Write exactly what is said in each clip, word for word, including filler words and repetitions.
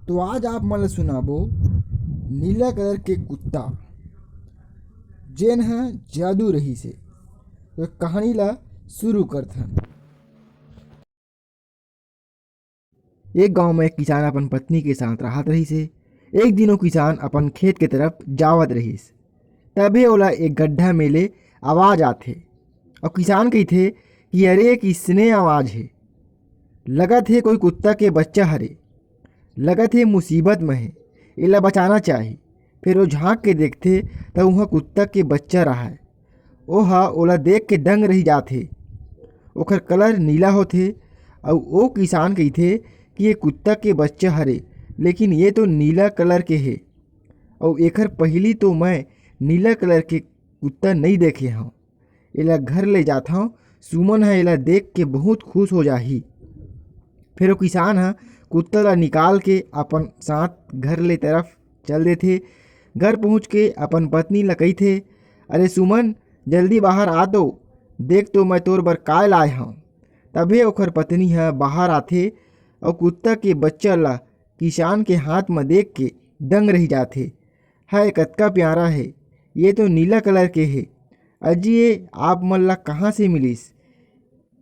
तो आज आप मन ल सुनाबो नीला कलर के कुत्ता, जेन ह जादू रहिस हे। तो कहानी ला शुरू करथन। एक गांव में एक किसान अपन पत्नी के साथ रहत रहिस हे। एक दिन वो किसान अपन खेत के तरफ जावत रहिस, तभे ओला एक गड्ढा में ले आवाज आथे। और किसान कहिथे कि "अरे, किसने आवाज हे? लगत हे कोई कुत्ता के बच्चा हरे, लगत हे मुसीबत में हे, एला बचाना चाही।" फिर वो झांक के देखथे, त उहाँ कुत्ता के बच्चा रहय। ओहा ओला देख के दंग रहि जाथे। ओखर कलर नीला होथे। अउ ओ किसान कहिथे कि "ये कुत्ता के बच्चा हरे, लेकिन ये तो नीला कलर के हे, अउ एखर पहिली तो मैं नीला कलर के कुत्ता नइ देखे हंव। एला घर ले जाथंव, सुमन ह एला देख के बहुत खुश हो जाही।" फेर ओ किसान ह कुत्ता ला निकाल के अपन साथ घर ले तरफ चल देथे। घर पहुंच के अपन पत्नी ला कहिथे, "अरे सुमन, जल्दी बाहर आ तो, देख तो मैं तोर बर काय लाय हंव।" तभे ओखर पत्नी ह बाहर आथे अउ कुत्ता के बच्चा ला किसान के हाथ म देख के दंग रहि जाथे। "हाय, कतका प्यारा हे, ये तो नीला कलर के हे। अजी, ये आप मन ला कहाँ से मिलिस?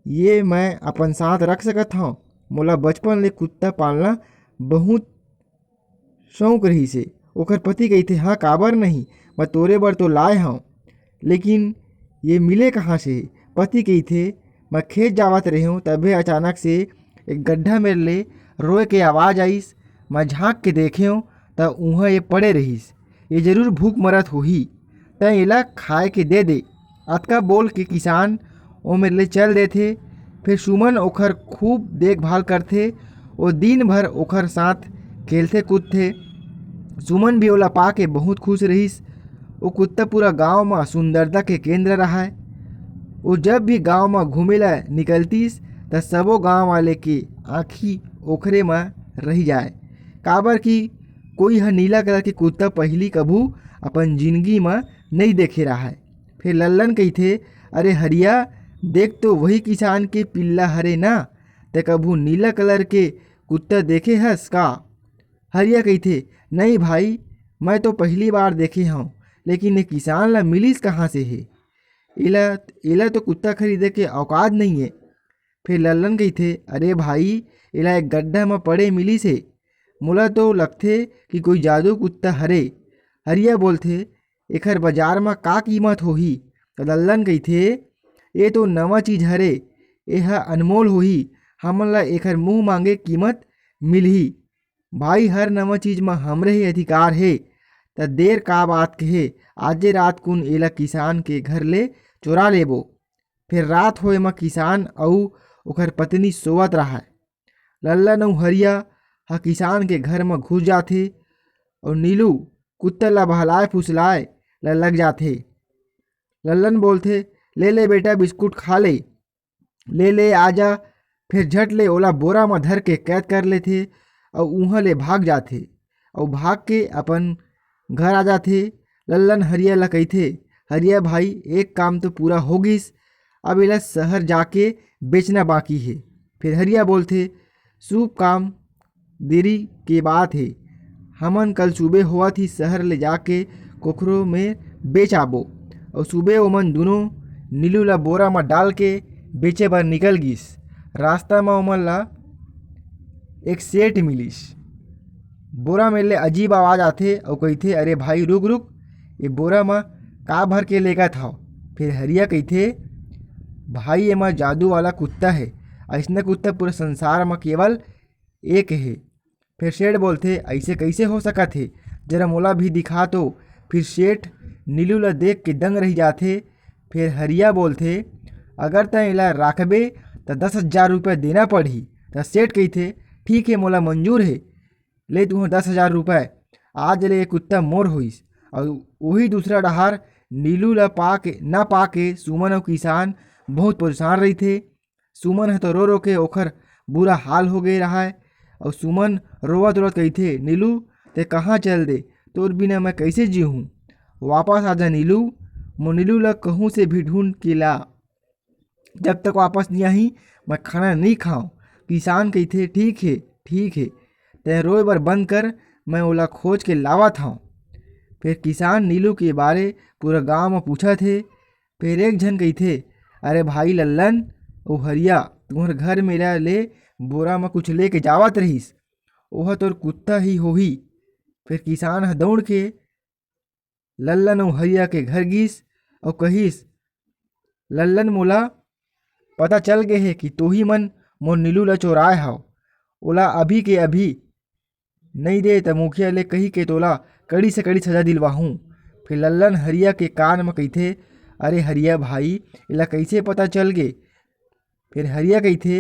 ये मैं अपन साथ रख सकत हंव? मोला बचपन ले कुत्ता पालना बहुत शौक रहिस हे।" ओखर पति कहिथे, "हाँ, काबर नहीं, मैं तोरे बर तो लाय हंव, लेकिन ये मिले कहाँ से?" पति कहिथे, "मैं खेत जावत रहेंव, तभे अचानक से एक गड्ढा मेर ले रोए के आवाज आइस। मैं झांक के देखेंव, त उहाँ ये पड़े रहिस। ये जरूर भूख मरत होही, त एला खाए के दे दे।" अतका बोल के किसान ओ मेर ले चल देथे। फिर सुमन ओखर खूब देखभाल करथे। ओ दिन भर ओखर साथ खेलथे कूदथे। सुमन भी ओला पाके बहुत खुश रहिस। ओ कुत्ता पूरा गांव म सुंदरता के केंद्र रहय। ओ जब भी गांव म घूमे ला निकलतिस, त सबो गांव वाले के आँखी ओखरे म रहि जाय, काबर कि कोई ह नीला कलर के कुत्ता पहिली कभू अपन जिनगी म नइ देखे रहय। फेर लल्लन कहिथे, "अरे हरिया, देख तो वही किसान के पिल्ला हरे ना, ते कभू नीला कलर के कुत्ता देखे हस का?" हरिया कहिथे, "नहीं भाई, मैं तो पहिली बार देखे हंव, लेकिन ये किसान ला मिलिस कहाँ से हे? एला, एला तो कुत्ता खरीदे के औकात नइ हे।" फेर लल्लन कहिथे, "अरे भाई, एला एक गड्ढा म पड़े मिलिस हे। मोला तो लगथे कि कोई जादू कुत्ता हरे।" हरिया बोलथे, "एखर बाजार म का कीमत होही?" त लल्लन कहिथे, "ए तो नवा चीज हरे, एह अनमोल होही, हमन ला एखर मुंह मांगे कीमत मिलही। भाई, हर नवा चीज म हमरे ही अधिकार हे।" त देर का बात कहे, आजे रात कुन एला किसान के घर ले चोरा लेबो। फेर रात होए म किसान अउ ओखर पत्नी सोवत रहय। लल्लन अउ हरिया ह किसान के घर म घुस जाथे अउ नीलू कुत्ता ला बहलाए फुसलाए ला लग जाथे। लल्लन बोलथे, "ले ले बेटा, बिस्कुट खा ले, ले ले, आजा।" फेर झट ले ओला बोरा म धर के कैद कर लेथे अउ उहाँ ले भाग जाथे अउ भाग के अपन घर आ जाथे। लल्लन हरिया ला कहिथे, "हरिया भाई, एक काम तो पूरा हो गिस, अब एला शहर जाके बेचना बाकी हे।" फेर हरिया बोलथे, "शुभ काम देरी के बात हे, हमन कल सुबह होवत ही शहर ले जाके कोखरो में बेच आबो।" अउ सुबह ओमन दुनों नीलू ला बोरा म डाल के बेचे बर निकल गिस। रास्ता म ओमन ला एक सेठ मिलिस। बोरा में ले अजीब आवाज आथे अउ कहिथे, "अरे भाई, रुक रुक, ये बोरा म का भर के लेगत हव?" फिर हरिया कहिथे, "भाई, एमा जादू वाला कुत्ता हे, अइसने कुत्ता पूरा संसार म केवल एक हे।" फिर सेठ बोलथे, "अइसे कइसे हो सकत हे? जरा मोला भी दिखा तो।" फिर सेठ नीलू ला देख के दंग रहि जाथे। फिर हरिया बोलथे, "अगर तैं एला राखबे, त दस हजार रुपया देना पड़ही।" त सेठ कहिथे, "ठीक हे, मोला मंजूर हे, ले तुंहर दस हजार रुपया, आज ले ये कुत्ता मोर होइस।" अउ वही दूसरा डहार नीलू ला पाके, ना पाके सुमन अउ किसान बहुत परेशान रहिथे। सुमन ह तो रो रो के ओखर बुरा हाल हो गए रहय। अउ सुमन रोवत रोवत कहिथे, "नीलू, ते कहाँ चल दे? तोर बिना मैं कइसे जीहूँ? वापस आजा नीलू, मोर नीलू ला कहूँ से भी ढूंढ के ला। जब तक वापस नइ आही, मैं खाना नइ खाऊं।" किसान कहिथे, "ठीक हे, ठीक हे।" तैं रोए बर बंद कर, मैं ओला खोज के लावत हंव। फेर किसान नीलू के बारे पूरा गांव म पूछत हे। फेर एक झन कहिथे, "अरे भाई लल्लन, ओ हरिया तुंहर घर मेरा ले बोरा म कुछ लेके जावत रहिस, ओह तोर कुत्ता ही होही।" फेर किसान ह दौड़ के लल्लन अउ हरिया के घर गिस अउ कहिस, "लल्लन, मोला पता चल गे हे कि तोही मन मोर नीलू ला चोराए हव। ओला अभी के अभी नइ दे त मुखिया ले कहि के तोला कड़ी से कड़ी सजा दिलवाहूं।" फिर लल्लन हरिया के कान म कहिथे, "अरे हरिया भाई, एला कइसे पता चल गे?" फिर हरिया कहिथे,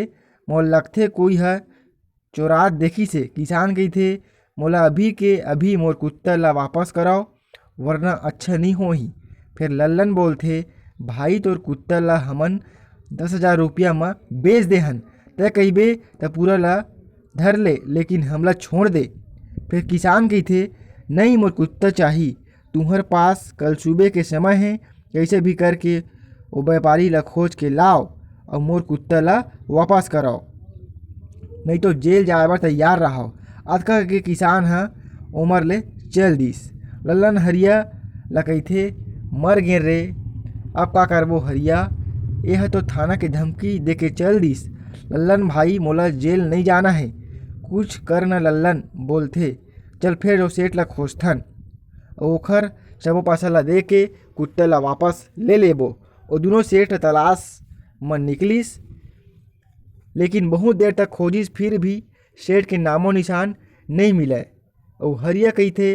"मोर लगथे कोई ह चोरात देखिस हे।" किसान कहिथे, "मोला अभी के अभी मोर कुत्ता ला वापस कराओ, वरना अच्छा नी होही।" फिर लल्लन बोलथे, "भाई, तोर कुत्ता ला हमन दस हजार रुपया म बेच देहन, तै कहिबे त पूरा ला धर ले, लेकिन हमला छोड़ दे।" फिर किसान कहिथे, "नहीं, मोर कुत्ता चाही, तुंहर पास कल सुबह के समय हे, कइसे भी करके ओ व्यापारी ला खोज के लाव अउ मोर कुत्ता ला वापस कराव, नहीं तो जेल जाए बर तैयार रहव।" अतका के किसान ह ओमर ले चल दिस। लल्लन हरिया ला कहिथे, "मर गेन रे, अब का करबो हरिया, एह तो थाना के धमकी दे के चल दिस। लल्लन भाई, मोला जेल नहीं जाना हे, कुछ कर न लल्लन," बोलथे। "चल फेर ओ सेठ ला खोजथन, ओखर सबो पैसा ला दे के कुत्ता ला वापस ले लेबो।" ओ दुनों सेठ तलाश म निकलिस, लेकिन बहुत देर तक खोजिस, फिर भी सेठ के नामो निशान नहीं मिलय। अउ हरिया कहिथे,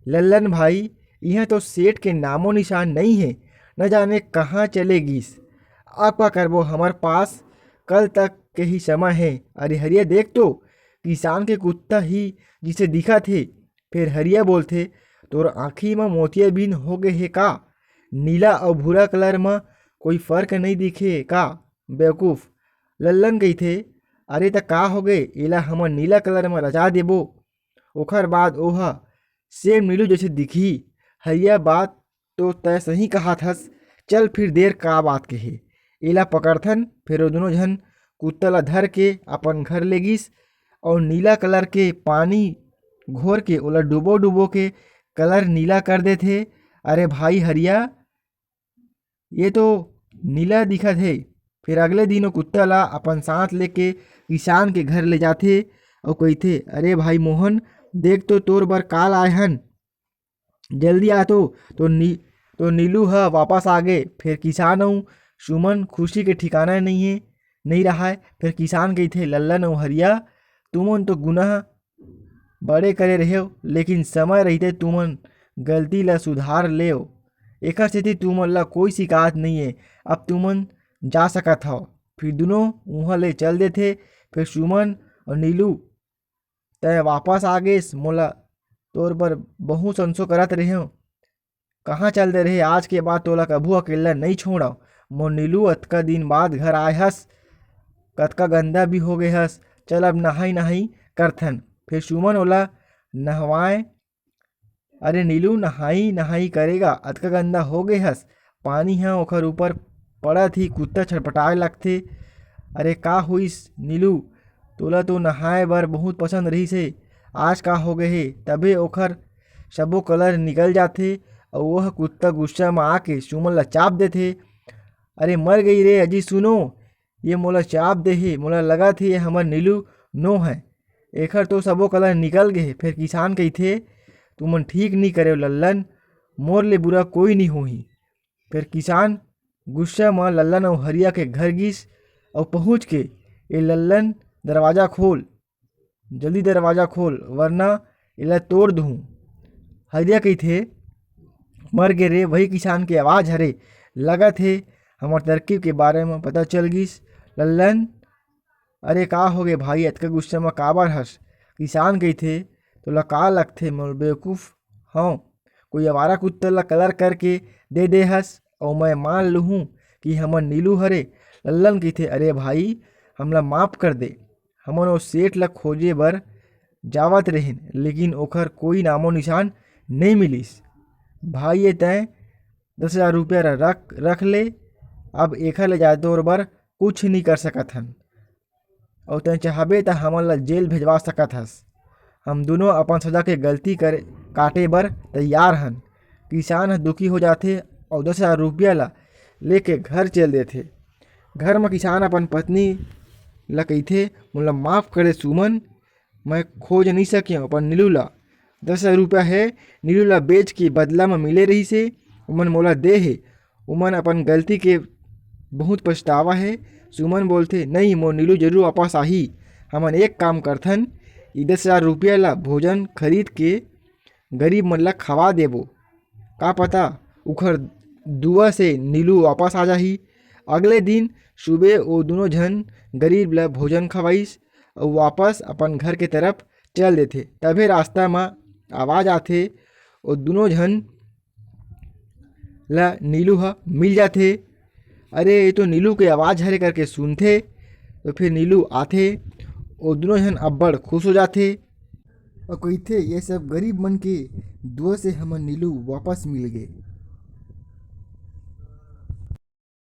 "लल्लन भाई, इहाँ तो सेठ के नामो निशान नहीं हे, न जाने कहाँ चले गिस। अब का करबो, हमर पास कल तक के ही समय हे। अरे हरिया, देख तो, किसान के कुत्ता ही जिसे दिखत हे।" फेर हरिया बोलथे, "तोर आँखी म मोतियाबिंद हो गे हे का? नीला अउ भूरा कलर म कोई फर्क नइ दिखे का, बेवकूफ?" लल्लन कहिथे, "अरे त का हो गे, एला हमन नीला कलर म रचा देबो, ओखर बाद ओहा सेम नीलू जइसे दिखही।" हरिया, "बात तो तय सही कहत हस, चल फिर देर का बात के हे, एला पकड़थन।" फेर ओ दुनों झन कुत्ता ला धर के अपन घर ले गिस अउ नीला कलर के पानी घोर के ओला डुबो डुबो के कलर नीला कर देथे। "अरे भाई हरिया, ये तो नीला दिखत हे।" फिर अगले दिन ओ कुत्ता ला अपन साथ लेके किसान के घर ले जाथे अउ कहिथे, "अरे भाई मोहन, देख तो तोर बर का लाए हन, जल्दी आ तो, तो नी-, तो नीलू ह वापस आ गे।" फिर किसान अउ सुमन खुशी के ठिकाना नहीं है, नहीं रहा है। फिर किसान कहिथे, "लल्लन अउ हरिया, तुमन तो गुनाह बड़े करे रहेव, लेकिन समय रहिते तुमन गलती ला सुधार लेव। एकर सेती तुमन ला कोई शिकायत नइये। अब तुमन जा सकत हव।" फिर दुनों उहाँ ले चल देथे। फिर सुमन अउ नीलू, "तैं वापस आ गेस, मोला तोर बर बहुत संसो करत रहेव। कहाँ चल दे रहे? आज के बाद तोला कभू अकेला नइ छोड़व। मोर नीलू, अतका दिन बाद घर आए हस, कतका गंदा भी हो गए हस। चल अब नहाई नहाई करथन।" फिर सुमन ओला नहवाए, "अरे नीलू, नहाई नहाई करेगा, अतका गंदा हो गए हस।" पानी ह ओखर ऊपर पड़त ही कुत्ता छटपटाए लगथे। "अरे का होइस नीलू, तोला तो नहाए बर बहुत पसंद रहिस हे, आज का हो गए हे?" तभे ओखर सबो कलर निकल जाथे अउ ओह कुत्ता गुस्सा म आके सुमन ला चाप देथे। "अरे मर गई रे अजी, सुनो, ये मोला चाप दे हे, मोला लगत हे ये हमर नीलू नो है, एखर तो सबो कलर निकल गे हे।" फेर किसान कहिथे, "तुमन ठीक नी करेव लल्लन, मोर ले बुरा कोई नी होही।" फेर किसान गुस्सा म लल्लन अउ हरिया के घर गिस अउ पहुँच के, "ए लल्लन, दरवाजा खोल, जल्दी दरवाजा खोल, वरना एला तोड़ दूहूँ।" हरिया कहिथे, "मर गे रे, वही किसान के आवाज हरे, लगत हे हमर तरकीब के बारे म पता चल गिस।" लल्लन, "अरे का हो गे भाई, अतका गुस्सा म काबर हस?" किसान कहिथे, "तोला का लगथे, मोर बेवकूफ हव? कोई आवारा कुत्ता ला कलर करके दे दे हस अउ मैं मान लूहूँ कि हमर नीलू हरे।" लल्लन कहिथे, "अरे भाई, हमला माफ कर दे, हमन ओ सेठ ला खोजे बर जावत रहिन, लेकिन ओखर कोई नामो निशान नइ मिलिस। भाई, ये तैं दस हजार रुपया रख, रख ले, अब एखर ले जादा तोर बर कुछ नइ कर सकत हन, अउ तैं चाहबे त हमन ला जेल भेजवा सकत हस।" हम दुनों अपन सजा के गलती कर काटे बर तैयार हन।" किसान ह दुखी हो जाथे अउ दस हजार रुपया ला लेके घर चल देथे। घर म किसान अपन पत्नी ला कहिथे, "मोला माफ कर दे सुमन, मैं खोज नहीं सकेंव अपन नीलू ला। दस हजार रुपया हे, नीलू ला बेच के बदला म मिले रहिस हे, ओमन मोला दे हे। ओमन अपन गलती के बहुत पछतावा हे।" सुमन बोलथे, "नहीं, मोर नीलू जरूर वापस आही। हमन एक काम करथन, ई दस हजार रुपया ला भोजन खरीद के गरीब मन ला खवा देबो। का पता उखर दुआ से नीलू वापस आ जाही।" अगले दिन सुबह ओ दुनों झन गरीब ला भोजन खवाइस अउ वापस अपन घर के तरफ चल देथे। तभे रास्ता म आवाज आथे, ओ दुनों झन ला नीलू ह मिल जाथे। "अरे, ये तो नीलू के आवाज हरे," करके सुनथे। तो फिर नीलू आथे, ओ दुनों झन अब्बड़ खुश हो जाथे अउ कहिथे, "ये सब गरीब मन के दुआ से हमर नीलू वापस मिल गे।"